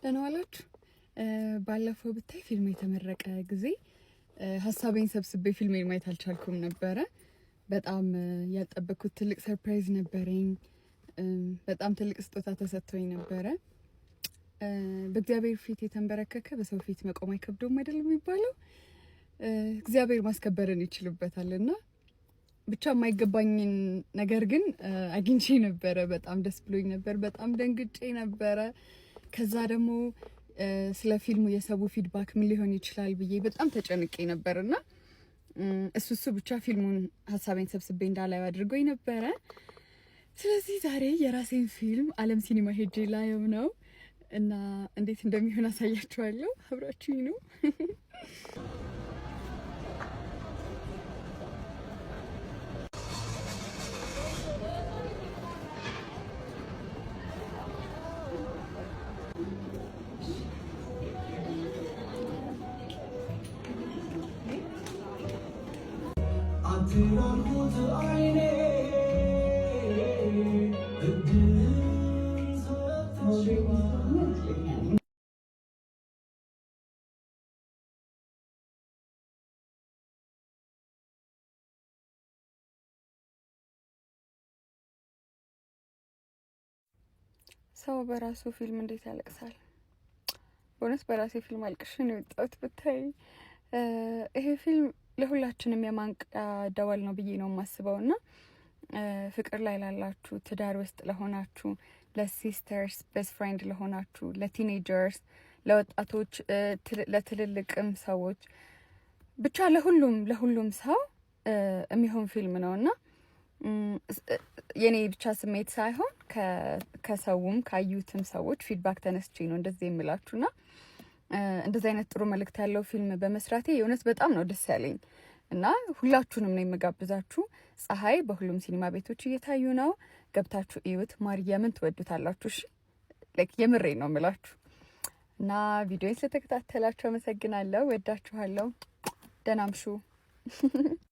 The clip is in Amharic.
ደህና ዋላችሁ። ባለፈው ብታይ ፊልም የተመረቀ ጊዜ ሀሳቤን ሰብስቤ ፊልሜን ማየት አልቻልኩም ነበረ። በጣም ያልጠበቅኩት ትልቅ surprise ነበረኝ። በጣም ትልቅ ስጦታ ተሰጥቶኝ ነበረ። በእግዚአብሔር ፊት የተንበረከከ በሰው ፊት መቆም አይከብደውም አይደለም የሚባለው? እግዚአብሔር ማስከበርን ይችልበታል እና ብቻ የማይገባኝን ነገር ግን አግኝቼ ነበረ። በጣም ደስ ብሎኝ ነበር። በጣም ደንግጬ ነበረ። ከዛ ደግሞ ስለ ፊልሙ የሰው feedback ምን ሊሆን ይችላል ብዬ በጣም ተጨንቄ ነበር እና እሱ ብቻ ፊልሙን ሀሳቤን ሰብስቤ እንዳላየው አድርጎኝ ነበረ። ስለዚህ ዛሬ የራሴን ፊልም አለም ሲኒማ ሄጄ ላየው ነው እና እንዴት እንደሚሆን አሳያችኋለሁ። አብራችሁኝ ነው። ሰው በራሱ ፊልም እንዴት ያለቅሳል? በእውነት በራሴ ፊልም አልቅሼ ነው የወጣሁት። ብታይ ይሄ ፊልም ለሁላችንም የማንቂያ ደወል ነው ብዬ ነው የማስበው እና ፍቅር ላይ ላላችሁ፣ ትዳር ውስጥ ለሆናችሁ፣ ለ sisters best friend ለሆናችሁ፣ ለ teenagers፣ ለወጣቶች፣ ለትልልቅም ሰዎች፣ ብቻ ለሁሉም ለሁሉም ሰው የሚሆን ፊልም ነው እና የኔ ብቻ ስሜት ሳይሆን ከሰውም ካዩትም ሰዎች feedback ተነስቼ ነው እንደዚህ የምላችሁና እንደዚህ አይነት ጥሩ መልእክት ያለው ፊልም በመስራቴ የእውነት በጣም ነው ደስ ያለኝ እና ሁላችሁንም ነው የምጋብዛችሁ። ፀሐይ በሁሉም ሲኒማ ቤቶች እየታዩ ነው። ገብታችሁ እዩት። ማርያምን ትወዱታላችሁ። እሺ፣ like የምሬ ነው የምላችሁ እና ቪዲዮን ስለተከታተላችሁ አመሰግናለሁ። ወዳችኋለሁ። ደህና አምሹ።